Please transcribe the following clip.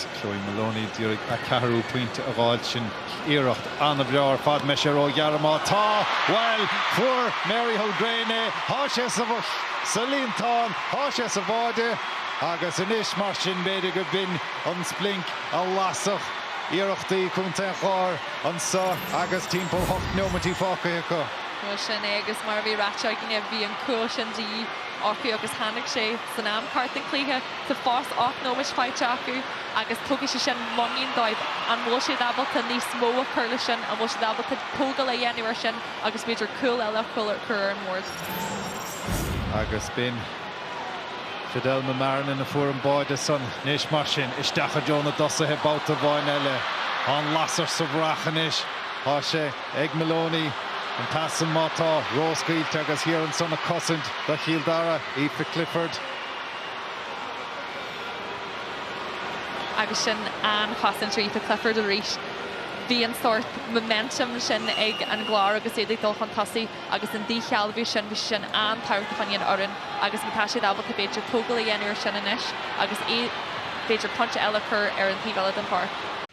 Agus Chloe Moloney d'iarraidh a ceathrú pointe a dh'fháilt. Sin iarracht an-bhreá ar fad. An mbeidh sé róghearr má tá. Bhuel, fuair Mary Hulgraine é. Tá sé sa sa líontán. Tá sé sa bháide. Agus anois, mar sin, b'fhéidir go b'in an splinc a lasfadh iarrachtaí Chontae an Chláir anso agus timpeall hocht neomaintí fágtha acu. Bhuel, sin é agus mar a bhí ráite againne, bhí an cúl sin de dhíth orthu agus tháinig sé san am ceart den chluiche. Tá fós 8 nóiméad faighte acu agus tógfaidh sé sin muinín dóibh. An bhfuil siad ábalta níos mó a chur leis sin? An bhfuil siad ábalta tógáil a dhéanamh ar sin agus b'fhéidir cúl eile a chur ar an mbord? Agus b'in Fidelma Marrinan a fuair an báide san. Anois mar sin, isteach i dtreo na dtosaithe babhta amháin eile. Tá an lasair sa bhfraoch anois. Tá sé ag Moloney. An pas san má tá, róscaoilte agus thiar ansan ag cosaint do Chill Dara, Aoife Clifford. Agus sin an-chosaint ar Aoife Clifford arís. Bhí an sórt momentum sin ag an gClár agus iad ag dul chun tosaigh agus an díshealbhú sin, bhí sé sin an-tábhachtach fá choinne an fhoireann agus má tá siad ábalta b'fhéidir tógáil a dhéanamh ar sin anois agus b'fhéidir pointe eile a chur ar an taobh eile den pháirc.